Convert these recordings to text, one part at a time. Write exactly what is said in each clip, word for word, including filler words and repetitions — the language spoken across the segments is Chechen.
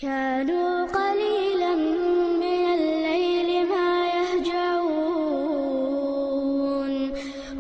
كانوا قليلا من الليل ما يهجعون،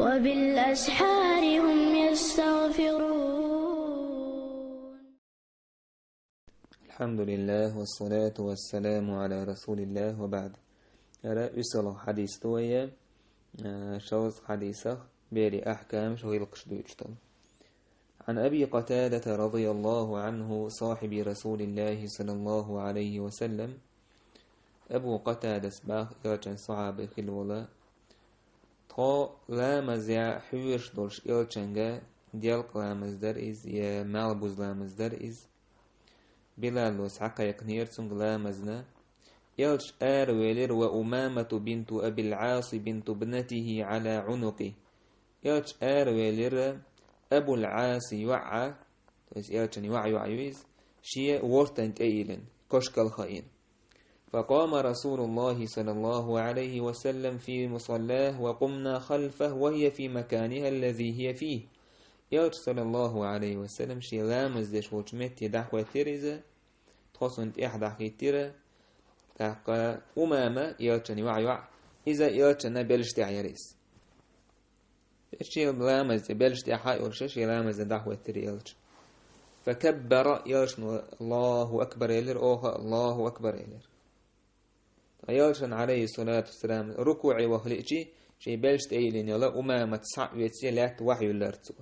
وبالأسحار هم يستغفرون. الحمد لله والصلاة والسلام على رسول الله وبعد. Ара уьссалгӀа хьадис ду вай, э, шовзткъа хьадисах берийн ахькамаш, гӀиллакхаш дуьйцуш долу. عن أبي قتادة رضي الله عنه صاحب رسول الله صلى الله عليه وسلم. Абу Къатадас боху, элчан сахьаба хилла волу: тхо ламазехь хьоьжуш долуш элчанга, делкъа ламаз дара иза, я малхбуза ламаз дара иза. Билало схьакхайкхинера цуьнга ламазна. Элча аравелира: وأمامة بنت أبي العاص بنت ابنته على عنقه. Элча аравелира Абул-Ӏаса йоӀ, то есть элчан йоӀ, йоӀ ю иза, шен вортана тӀе а йиллина, кошкал хаийна. فقام رسول الله صلى الله عليه وسلم في مصلاه وقمنا خلفه وهي في مكانها الذي هي فيه. Элча, саллаллаху Ӏалайхи ва саллам, шен ламаз деш волчу метте дӀахӀоьттира иза, тхо цунна тӀехь дӀахӀиттира. ТӀаккха Умама, элчан йоӀ, йоӀ, иза элчанна белшаш тӀехь яра иза. Шен ламаза тӀе белшаш тӀехь а йолуш, шен ламаза дӀахӀоьттира элча. فكبر, элчано «Аллаху акбар» элира, оха «Аллаху акбар» элира. Ткъа элчан, Ӏалайхи салату вассалам, рукуӀе ваха лиъчи, шен белшаш тӀе йиллина йолу Умамат схьа а веце, лаьтта вахьа юьллура цо.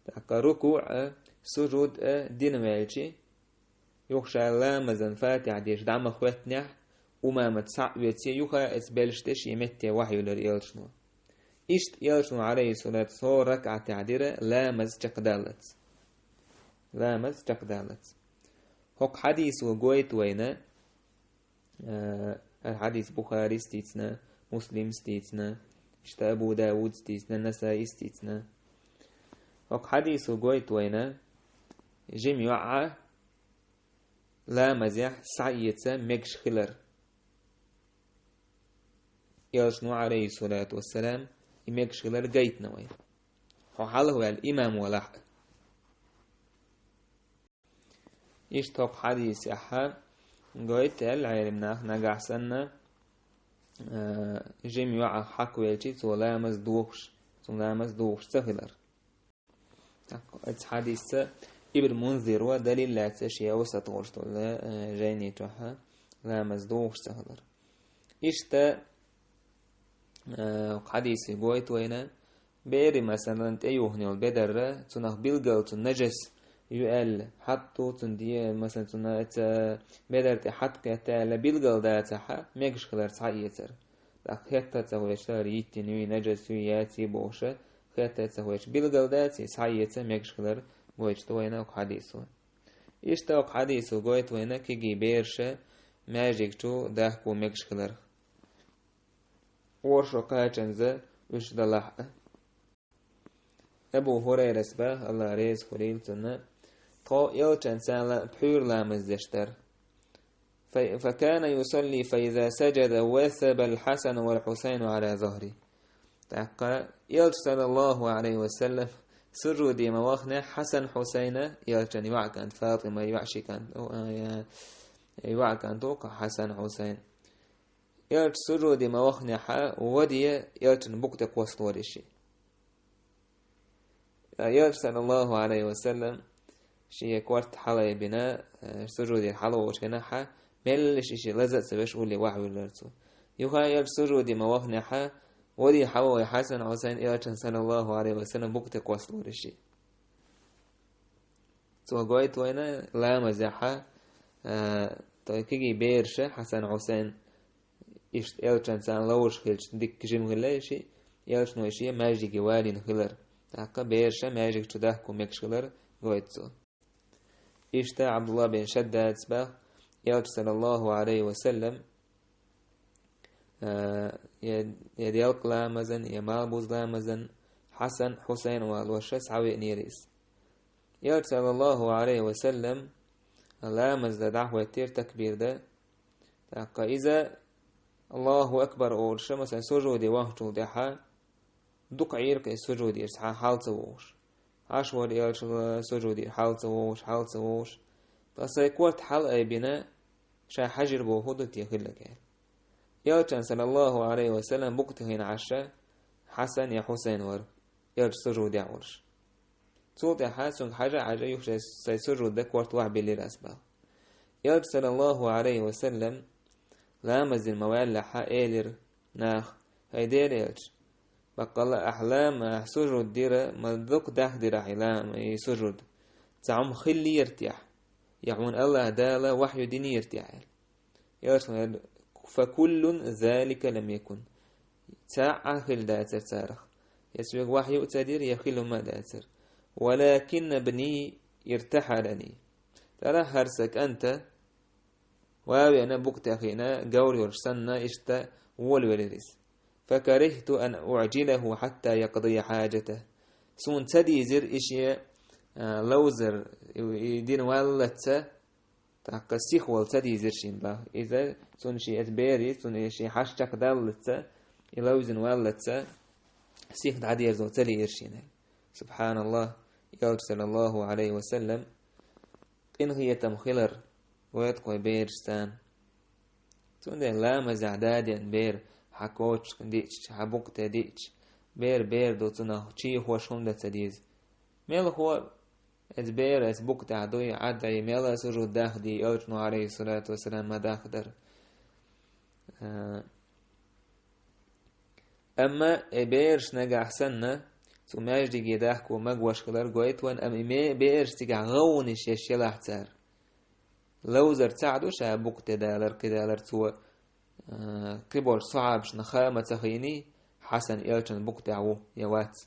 ТӀаккха рукуӀ а, сужуд а дина ваьлчи, юха ша ламазан фатихьа деш дӀа ма хӀоьттинехь, Умамат схьа а веце, юха а оцу белшаш тӀе шен метте вахьа юьллура элчано. Иштта элчано, Ӏалайхи салату, цхьа ракаӀатехь дира ламаз чекхдаллалц. Ламаз чекхдаллалц. ХӀокху хьадисо гойту вайна, э, хӀара хьадис Бухарис дийцина, Муслимс дийцина, иштта Абу Даудс дийцина, Насаис дийцина. ХӀокху хьадисо гойту вайна, жима йоӀ ламазехь схьаэца мегаш хилар. Элчано, Ӏалайхи салату вассалам, и мегаш хилар гайтина вайна. Хьо хьалха ваьлла имам валахь а. Иштта хӀокху хьадисехь гойту аьлла Ӏелам наха, нагахь санна, э, жима йоӀах хьакхвелчи, цо ламаз дохуш, цуьнан ламаз дохуш ца хилар. Оцу хьадисца Ибн Мунзиро далил лаьцна шен Авсат олуш долу, э, жайни чохь ламаз дохуш ца хилар. Иштта, э, хьадисе гойту вайна, бери, масалан, тӀеюхна йолу бедар, цунах билггал цуьнан нажас ю аьлла, хьатта цуьнан де-, масалан, цуьнан оцу бедар тӀе хьатта кхетта аьлла, билггал дацахь, мегаш хилар схьаэцар. ТӀаккха хетта а ца гӀоьртуш, хӀара йиттина юй, нажас юй, яций бохуш, хетта а ца гӀоьртуш, билггал даций, схьаэца мегаш хилар гойтуш ду вайна хӀокху хьадисо. Иштта хӀокху хьадисо гойту вайна кегий бераш маьждиг чу дахко мегаш хилар, оршо кхачанза уьш далахь а. Абу ХӀурайрас боху, АллахӀ реза хуьлийла цунна, тхо элчанца ла-, пхьуьйра ламаз деш дара. Фа-, فكان يصلي فإذا سجد وثب الحسن والحسين على ظهره. ТӀаккха элча, саллаллаху Ӏалайхи ва саллам, сужуде ма вахнехь, Хьасан, Хьусайна, элчан йоӀ кӀант, Фатима йоӀ ши кӀант, о, а, я, йоӀ кӀант ву-кх Хьасан, Хьусайн. Элча сужуде ма вахнехь, ваде элчан букъа тӀе кхоссалора ши. Элча, саллаллаху Ӏалайхи ва саллам, шен корта хьалаайбина, э, сужудера хьалаволучу хенахь, меллаша и ши лаза а ца веш, улле вахьа вуьллура цо. Юха элча сужуде ма вахнехь, ваде хьавогӀий Хьасан, Хьусайн элчан, саллаллаху Ӏалайхи ва саллам, букъа тӀе кхоссалора ши. Цо гойту вайна ламазехь, а, той кегий бераш, Хьасан, Хьусайн, иштта элчанца ловзуш хилча дика жима хилла и ши, элчано и ши маьждиге валийна хилар. ТӀаккха бераш маьждиг чу дахко мегаш хилар гойту цо. Иштта Ӏабдуллах бин Шаддадас боху, элча, саллаллаху Ӏалайхи ва саллам, а, я, я делкъа ламазан, я малхбуза ламазан Хьасан, Хьусайн валоша схьавеанера иза. Элча, саллаллаху Ӏалайхи ва саллам, ламаз дан дӀахӀоьттира, такбир дан. ТӀаккха иза «Аллаху акбар» олуш, масалан, сужуде вахначул тӀаьхьа, дукха Ӏийра-кх иза сужудера схьа хьал ца вогӀуш. Ӏаш вара элча сужудера хьал ца вогӀуш, хьал ца вогӀуш. Ткъа сайн корта хьалаайбина, ша хьажар бохург ду те хилларг аьлла. Элчан, саллаллаху Ӏалайхи ва саллам, букъ тӀа хиъна Ӏаш Хьасан я Хьусайн вар, Элча сужудехь волуш. Цул тӀаьхьа цуьнга хьажа-хьажа юха шайн сайн сужуд дан корта вахь биллира ас боху. Элча, саллаллаху Ӏалайхи ва саллам, ламаз дина ма ваьллехьа, элира наха: «ХӀай Делан Элча, баккъалла ахь лам-, ахь сужуд дира, ма дукха дахдира ахь и лам-, и сужуд. Цхьа хӀума хиллера техьа, я хьуна АллахӀ Дала вахью динера техьа», — аьлла. Элчано аьлла: «Фа куллун залика лам якун». Цхьа а хилла дацара царах. Я соьга вахью а ца дира, я хилла хӀума а дацара. «Валакинна ибни иртахьалани». ТӀаккха хӀара сан кӀанта ван а веана, букъ тӀе хиъна, говр йолуш санна, иштта волавелира иза. «Факарихту ан уӀжилаху хьатта якъдия хьаджатаху». Суна ца дийзира и шен, а, ловзар, и, и дина валлалца, тӀаккха сихвала ца дийзира шена боху. Иза цунна шен эца бер, цунна и шен хьашт чекхдаллалца, и ловзина валлалца, сиха дӀадерзо ца лиира шена. СубхьаналлахӀ, Элча, саллаллаху Ӏалайхи ва саллам, къинхетам хилар вай тхо бераш царна. Цундела ламазехь даден бер хьан кочашка диъча, хьан букъ тӀе диъча, бер бер ду, цунах чехош хӀума дан ца деза. Мелхо а, эца бер, эца букъ тӀехь дуй, Ӏадда, мел а сужуд дахдий, Элчано, Ӏалайхиссалату вассалам, ма дахдара. А, Амма и бераш нагахь санна, цу маьждиге дахко магош хилар гойту вайн, амма и ме-, бераш цигахь гӀовгӀанаш еш елахь цара. Ловзар ца а ду ша букъ тӀе далар, кхидалар цо, а, кхиболчу сахьабашна хаа ма ца хиний, Хьасан Элчан букъ тӀехь ву я вац.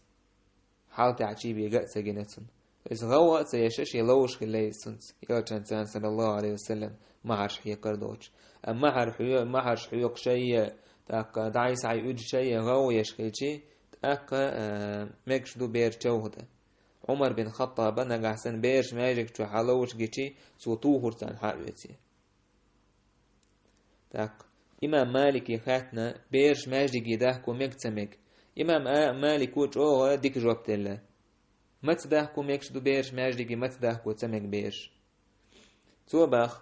Хьал тӀехь чий бега а ца гина цунна. Иза гӀовгӀа а ца еш, шен ловзуш хилла иза цунца, Элчанца, саллаллаху Ӏалайхи ва саллам, махьарш хьекхар доцуш. Амма махьар хьоь-, махьарш хьоькхуш а, тӀаккха дӀай-схьай уьдуш а гӀовгӀа еш хилчий, тӀаккха, а, мегаш ду бер човха дан. Ӏумар бин Хаттаба нагахь санна бераш маьждиг чу хьаловзуш гичий, цо тухура царна хьаоьций. ТӀаккха имам Малике хаьттина, бераш маьждиге дахко мега ца мега. Имам а-, Малико чӀогӀа дика жоп делла. Маца дахко мегаш ду бераш маьждиге, маца дахко ца мега бераш? Цо боху: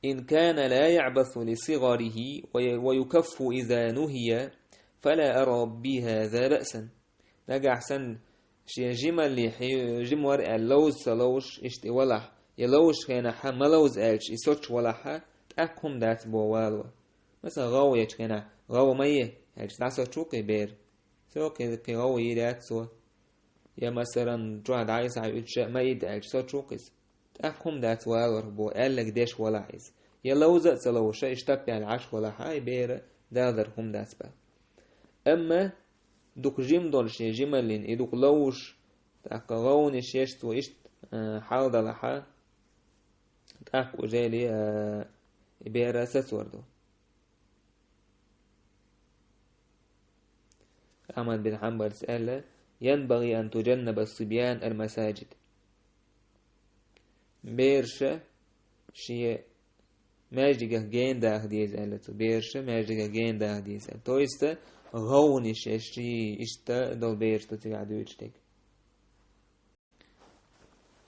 «Ин кана ла яӀбасу ли сигъарихи ва ю-, ва юкаффу иза нухия, фала ара би хаза баъсан». Нагахь санна шен жималле хье-, жима вара аьлла ловза ца ловзуш, иштта и валахь, я ловзучу хенахь ма ловза аьлча, и соцуш валахь, тӀаккха хӀума дац боху валор. Масала, гӀовгӀа ечу хенахь, гӀовгӀа ма е аьлча, дӀасоцуш ву-кх и бер. Цо кхин, кхин гӀовгӀа йийр яц цо. Я, масалан, чохь дӀай-схьай уьдуш а ма идда аьлча, соцуш ву-кх иза. ТӀаккха хӀума дац валорх боху, аьлларг деш валахь иза. Я ловза а ца ловзуш, и штап яьлла Ӏаш валахь, и бер далар хӀума дац боху. Амма дукха жима долуш, я жималлин, и дукха ловзуш, тӀаккха гӀовгӀанаш еш цо иштта, а, хьал далахь, тӀаккха уже, а, и бер сацор ду. Ахьмад бин Хьанбалс аьлла: «ЯнбагӀи ан туджаннаба ас-сибьян ал-масаджид». Бераша шен маьждигах гена даха деза аьлла цо. Бераша маьждигах гена даха деза аьлла. То есть, гӀовгӀанаш еш, иштта долу бераш ду цигахь дуьйцуш дерг.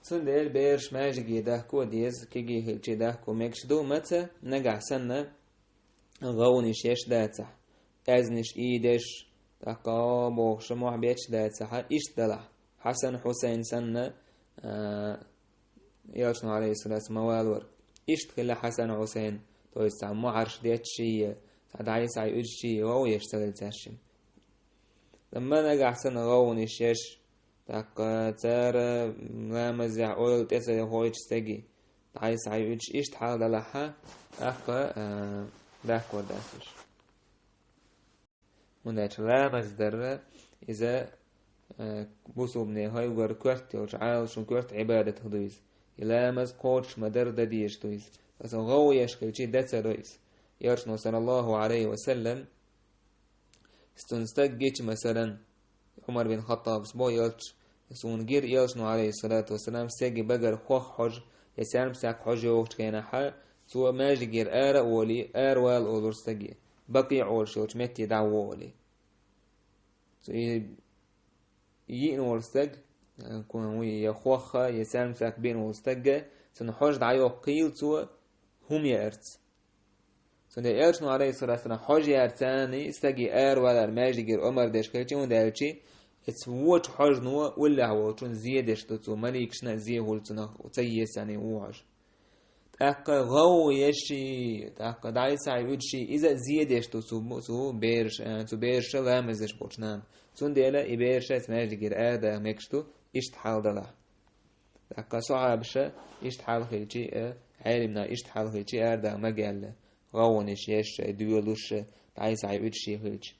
Цундела бераш маьждиге дахко а деза, кегий хилчий дахко мегаш ду, маца, нагахь санна, гӀовгӀанаш еш дацахь, аьзнаш ийдеш, тӀаккха бохуш мохь бетташ дацахь, иштта далахь, Хьасан-Хьусайн санна, а, Элчано, Ӏалайхиссалату, ма валора. Иштта хилла Хьасан-Хьусайн, то есть цхьа мохьарш детташ а, цхьа дӀай-схьай уьдуш а, гӀовгӀа еш ца хилла цаьршимма. Амма нагахь санна гӀовгӀанаш еш, тӀаккха цара ламазехь ойла тӀе ца ховчу стаге, дӀай-схьай уьдуш иштта хьал далахь, тӀаккха, а, дахкор дац уьш. ХӀунда аьлча ламаз дар иза, а, бусулбане хьайгара коьрта йолчу Ӏалашо коьрта Ӏибадатах ду иза. И ламаз кхочуш ма-дарра дан дезаш ду иза. Аса гӀовгӀа еш хилчий дан ца до иза. Элчано, саллаллаху Ӏалайхи ва саллам, Цунна стаг гича, масалан, Ӏумар бин Хаттабас боху Элча, суна гира Элчано, Ӏалайхиссалату вассалам, стеган багара хох хьожа, я саьрмсак хьожа йогӀучу хенахь, цо маьждигера ара а волий, ара вала олура стаге, Бакъиъ олуш йолчу метте дӀа а волий. Цо и йиъна волу стаг, Кхуьнан вуй я хохха, я саьрмсаг бина волу стагга, цунна хьожа дӀайоккхийла цо хӀума яарца. Цундела Элчано, алейхиссалату вассалам, хьожа яр царний стаге аравалар маьждигера омар деш хилча, хӀунда аьлча, эца вочу хьожано уллехь волчун зе деш ду цо, маликашна а зе хуьлу цунах, ца еза царний ву хьожа. ТӀаккха гӀовгӀа еш ший, тӀаккха дӀай-схьай уьдуш ший, иза а зе деш ду цу, цу бераш, а, цу бераша ламаз деш болчу нана. Цундела и бераша эца маьждигера арадаха мегаш ду, иштта хьал далахь. ТӀаккха сохьабаша иштта хьал хилчий а, Ӏелимна иштта хьал хилчий арадаха ма гаьлла, гӀовгӀанаш еш шай, доьлуш, дӀай-схьай уьдуш ший хилча.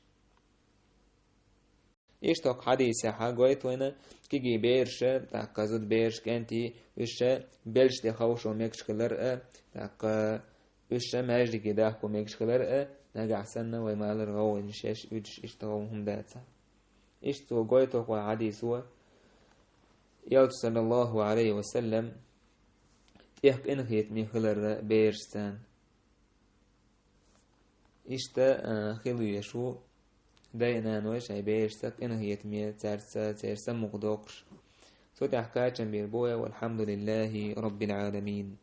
Иштта хӀокху хьадисехь гойту вайна, кегий бераша, тӀаккха зуда бераш, кӀентий, уьш ша белш де ховшо мегаш хилар а, тӀаккха уьш ша маьждиге дахко мегаш хилар а, нагахь санна вай малар гӀовгӀанаш еш, уьдуш иштта гӀовгӀа хӀума дацахь. Иштта цо гойту хӀокху хьадисо, Элча, саллаллаху алейхи ва саллам, тӀех къинхетаме хилар а берашца. Иштта, а, хила везаш ву дай а, нана а шайн берашца къинхетаме, цаьрца, церан самукъадоккхуш. Цу тӀехь кхачам бийр бу вай, валхьамдулиллахи роббил Ӏаламин.